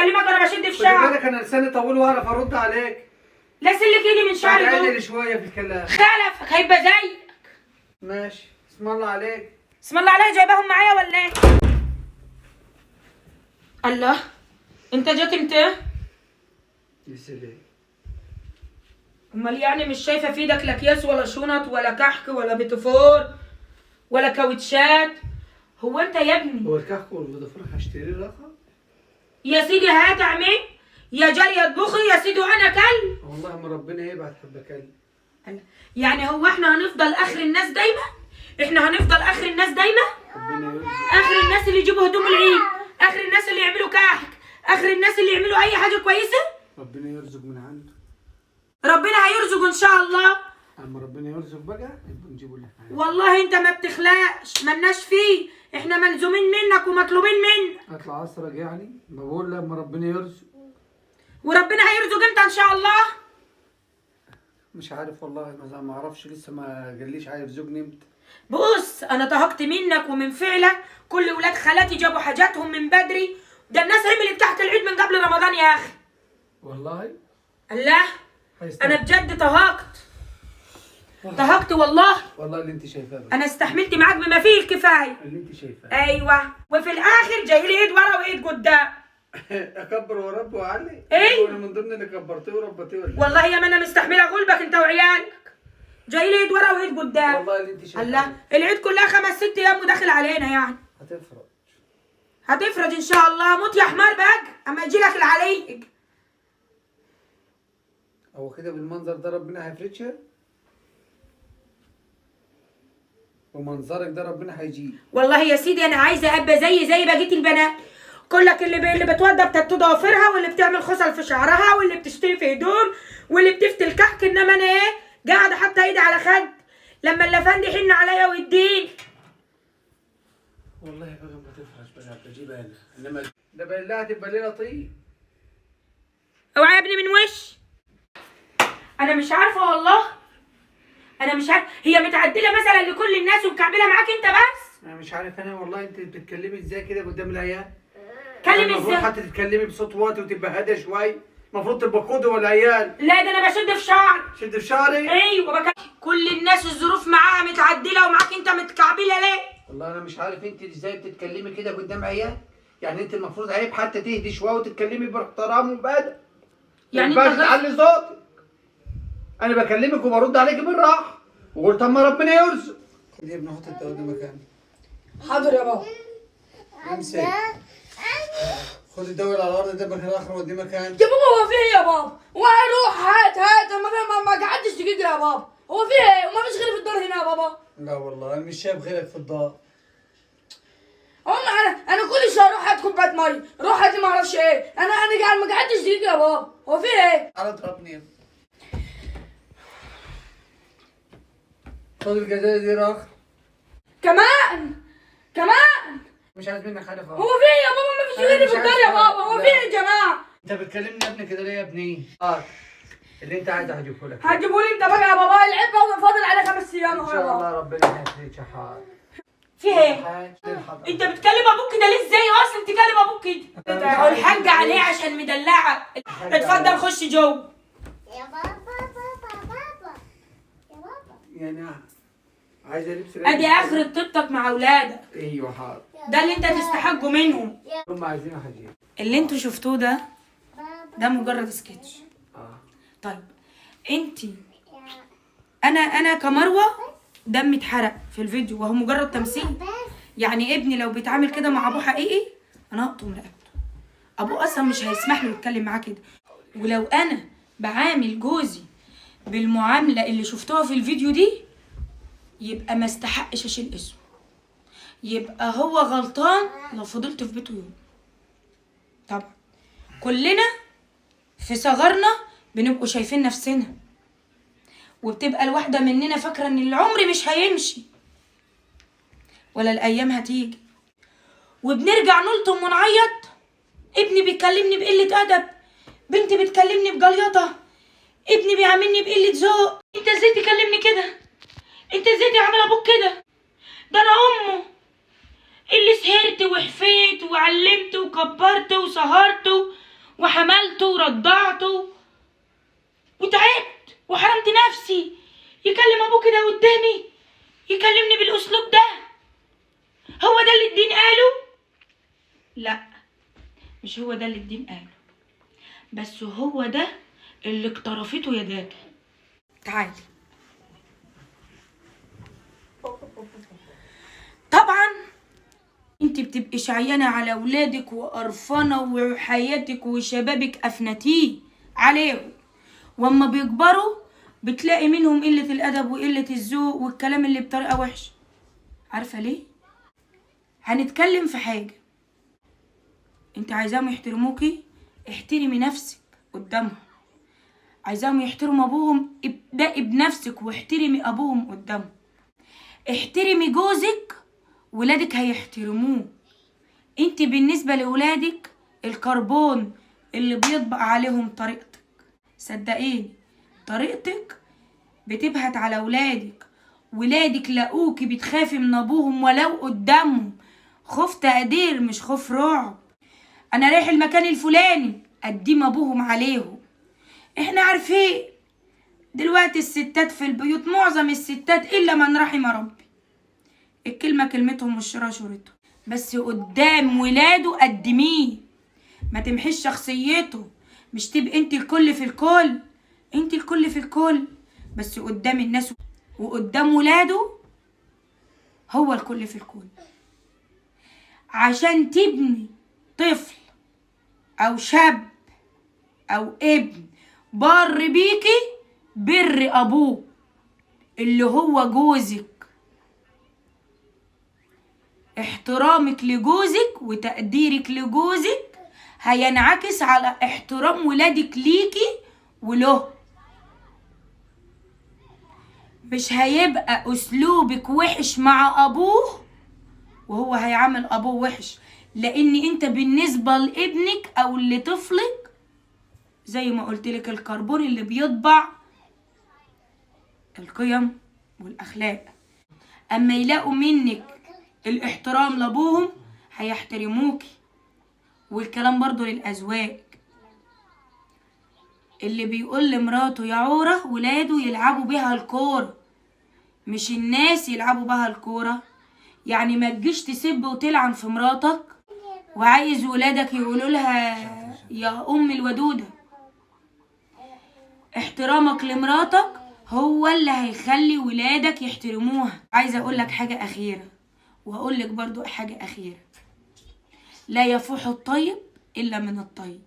بكلمك وانا بشد في شعري. خدي بالك انا لساني طويل واعرف ارد عليك. لا سلك ايدي من شعري دول. عدل شوية في الكلام. خلفك هيبقى زيك. ماشي، اسم الله عليك. اسم الله عليا. جايباهم معايا ولا ايه؟ الله، انت جيت امتى؟ يا سلام. امال يعني مش شايفه في ايدك لا اكياس ولا شنط ولا كحك ولا بيتفور ولا كاوتشات؟ هو انت يا ابني هو الكحك والبيتفور هشتري رقم؟ يا سيدي هات اعمل يا جاري اطبخي يا سيدي وانا كلب. والله ما ربنا يبعت حبه كلب. يعني هو احنا هنفضل اخر الناس دايما؟ احنا هنفضل اخر الناس دايما؟ ربنا يرزق. اخر الناس اللي يجيبوا هدوم العيد، اخر الناس اللي يعملوا كحك، اخر الناس اللي يعملوا اي حاجة كويسة. ربنا يرزق من عنده. ربنا هيرزق ان شاء الله. اما ربنا يرزق بقى نبقى نجيبه اللي احنا عايزينه. والله انت ما بتخلقش، ملناش فيه، احنا ملزومين منك ومطلوبين منك. اطلع اسرق يعني؟ ما بقول لما ربنا يرزق. وربنا هيرزق امتى ان شاء الله؟ مش عارف والله، ما اعرفش لسه، ما قاليش هيرزقني امتى. بص انا طهقت منك ومن فعلك. كل ولاد خالاتي جابوا حاجاتهم من بدري، ده الناس عملت تحت العيد من قبل رمضان يا اخي. والله؟ الله، انا بجد طهقت، طهقت والله. والله اللي انت شايفاه بقى. انا استحملت معاك بما فيه الكفاية. اللي انت شايفاه. ايوه، وفي الاخر جاي لي ايد ورا وايد قدام. اكبر واربي واعلي؟ ايه؟ انا من ضمن اللي كبرتيه وربيتيه ولا؟ والله يا ما انا مستحمله غلبك انت وعيالك. جاي لي ايد ورا وايد قدام. والله اللي انت شايفاه. الله، العيد كلها 5 6 ايام وداخل علينا يعني. هتفرج. هتفرج ان شاء الله. موت يا حمار بقى اما يجي لك اللي عليك. هو كده بالمنظر ده ربنا هيفرجها؟ ومنظرك ده ربنا هيجيه. والله يا سيدي انا عايزه ابقى زي بقية البنات. كلك اللي بتوضب تاتو ضوافرها، واللي بتعمل خصل في شعرها، واللي بتشتري في هدوم، واللي بتفتل كحك، انما انا ايه؟ قاعدة حاطه ايدي على خد لما الافندي يحن عليا ويديني. والله بقى ما تفرج بقى بجيبها انا، انما ده بالله هتبقى ليلة طيب. اوعى يا ابني من وش. انا مش عارفه والله، انا مش عارفه هي متعدله مثلا لكل الناس ومكعبله معاك انت بس؟ انا مش عارف انا والله. انت بتتكلمي ازاي كده قدام العيال؟ كلم ازاي؟ المفروض حتى تتكلمي بصوت واطي وتبقى هادية شوية، المفروض تبقى قدوة العيال. لا ده انا بشد في شعري. شد في شعري؟ ايوه كل الناس الظروف معاها متعدله ومعاك انت متكعبله ليه؟ والله انا مش عارف انت ازاي بتتكلمي كده قدام عيال؟ يعني انت المفروض عيب حتى تهدي شوية وتتكلمي باحترام وبأدب. يعني انت تعلي صوتك. انا بكلمك وبرد عليك بالراحة وقلت اما ربنا يرزق. خد يا ابني حط الدواء ده مكانه. حاضر يا بابا. امسك. خد الدواء على الارض ده مكان اخر وديه مكان. يا بابا هو في ايه يا بابا؟ وهروح هات هات ما قعدتش دقيقة يا بابا. هو في ايه؟ وما فيش غيري في الدار هنا يا بابا. لا والله انا مش شايف غيرك في الدار. انا كل شوية اروح هات كوباية مية، روح هات ما اعرفش ايه، انا قاعد ما قعدتش دقيقة يا بابا. هو في ايه؟ تعالى اضربني. خد الجزازه دي راخ. كمان كمان مش عايز منك حاجة خالص. هو في ايه يا بابا؟ ما فيش غيري في الدار يا بابا. هو في ايه يا جماعة؟ انت بتكلمني يا ابني كده ليه يا ابني؟ اللي انت عايزه هجيبه لك. هتجيبه لي انت بقى يا بابا؟ العيب بقى فاضل عليه 5 ايام ان شاء الله ربنا هيفرجها. حاضر. في ايه؟ انت بتكلم ابوك كده ليه؟ ازاي اصلا تكلم ابوك كده؟ الحاج عليه عشان مدلعه. اتفضل خش جوه. يا بابا بابا بابا يا بابا. يعني عايزه لبس. ادي اخر طيبتك مع اولادك. ايوه حاضر. ده اللي انت تستحقه منهم. هم عايزين حاجة. اللي انتوا شفتوه ده مجرد سكتش. طيب انت انا كمروه دمي اتحرق في الفيديو وهو مجرد تمثيل. يعني ابني لو بيتعامل كده مع ابوه حقيقي انا هقطم رقبته. ابوه اصلا مش هيسمح له يتكلم معاه كده. ولو انا بعامل جوزي بالمعامله اللي شفتوها في الفيديو دي يبقى ما استحقش اشيل اسمه. يبقى هو غلطان لو فضلت في بيته يوم. طبعا كلنا في صغرنا بنبقوا شايفين نفسنا، وبتبقى الواحدة مننا فاكرة ان العمر مش هيمشي ولا الايام هتيجي، وبنرجع نلطم ونعيط. ابني بيكلمني بقلة ادب، بنتي بتكلمني بجليطة، ابني بيعاملني بقلة ذوق. انت ازاي تكلمني كده؟ انت ازاي تعمل ابوك كده؟ ده انا امه اللي سهرت وحفيت وعلمت وكبرت وسهرت وحملته ورضعته وتعبت وحرمت نفسي، يكلم ابوه كده قدامي، يكلمني بالاسلوب ده؟ هو ده اللي الدين قاله؟ لا، مش هو ده اللي الدين قاله، بس هو ده اللي اقترفته يا دادا. تعالي. طبعا انت بتبقي شعيانه على ولادك وقرفانه وحياتك وشبابك افنتيه عليهم، واما بيكبروا بتلاقي منهم قلة الادب وقلة الذوق والكلام اللي بطريقة وحشة. عارفه ليه؟ هنتكلم في حاجة، انت عايزاهم يحترموكي، احترمي نفسك قدامهم. عايزاهم يحترموا ابوهم، ابدأي بنفسك واحترمي ابوهم قدامهم. احترمي جوزك، ولادك هيحترموه. انت بالنسبة لولادك الكربون اللي بيطبق عليهم طريقتك، صدقيني طريقتك بتبهت على ولادك. ولادك لاقوكي بتخافي من ابوهم ولو قدامهم، خوف تقدير مش خوف رعب. انا رايح المكان الفلاني، قديم ابوهم عليهم. احنا عارفين دلوقتي الستات في البيوت، معظم الستات الا من رحم ربي، الكلمة كلمتهم والشورى شورتهم، بس قدام ولاده قدميه، ما تمحيش شخصيته. مش تبقي انت الكل في الكل، انت الكل في الكل، بس قدام الناس وقدام ولاده هو الكل في الكل. عشان تبني طفل او شاب او ابن بر بيكي، بر ابوه اللي هو جوزك. احترامك لجوزك وتقديرك لجوزك هينعكس على احترام ولادك ليكي وله. مش هيبقى اسلوبك وحش مع ابوه وهو هيعامل ابوه وحش، لان انت بالنسبة لابنك او لطفلك زي ما قلت لك الكربون اللي بيطبع القيم والاخلاق. اما يلاقوا منك الاحترام لابوهم هيحترموكي. والكلام برضو للازواج، اللي بيقول لمراته يا عورة ولاده يلعبوا بيها الكورة، مش الناس يلعبوا بها الكورة. يعني ما تجيش تسب وتلعن في مراتك وعايز ولادك يقولوا لها يا ام الودوده. احترامك لمراتك هو اللي هيخلي ولادك يحترموها. عايزه اقول لك حاجة اخيرة، وهقول لك برضو حاجة اخيرة، لا يفوح الطيب الا من الطيب.